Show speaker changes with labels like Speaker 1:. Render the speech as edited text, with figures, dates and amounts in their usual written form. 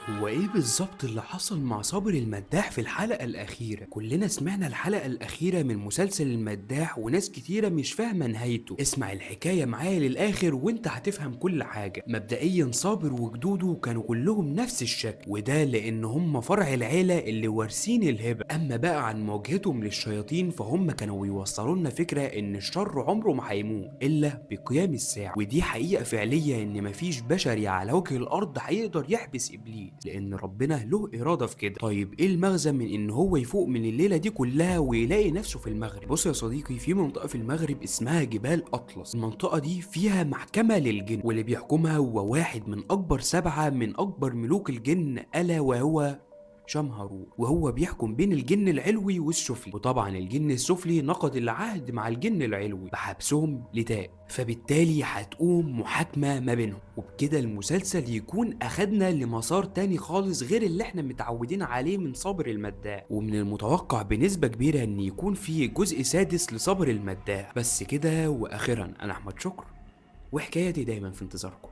Speaker 1: هو ايه بالظبط اللي حصل مع صابر المداح في الحلقة الأخيرة؟ كلنا سمعنا الحلقة الأخيرة من مسلسل المداح وناس كتيرة مش فاهمة نهايته. اسمع الحكاية معايا للآخر وانت هتفهم كل حاجة. مبدئيا صابر وجدوده كانوا كلهم نفس الشكل، وده لأن هم فرع العيلة اللي وارثين الهبة. أما بقى عن مواجهتهم للشياطين فهم كانوا بيوصلوا لنا فكرة إن الشر عمره ما هيموت إلا بقيام الساعة، ودي حقيقة فعلية إن مفيش بشري على وجه الأرض هيقدر يحبس إبليس، لان ربنا له اراده في كده. طيب ايه المغزى من ان هو يفوق من الليلة دي كلها ويلاقي نفسه في المغرب؟ بص يا صديقي، في منطقة في المغرب اسمها جبال اطلس. المنطقة دي فيها محكمة للجن، واللي بيحكمها هو واحد من اكبر 7 من اكبر ملوك الجن، الا وهو شمهروش، وهو بيحكم بين الجن العلوي والسفلي. وطبعا الجن السفلي نقض العهد مع الجن العلوي بحبسهم لتاء، فبالتالي هتقوم محاكمة ما بينهم، وبكده المسلسل يكون اخدنا لمسار تاني خالص غير اللي احنا متعودين عليه من صابر المداح. ومن المتوقع بنسبة كبيرة ان يكون في جزء سادس لصابر المداح. بس كده، واخيرا انا احمد شكر، وحكايتي دايما في انتظاركم.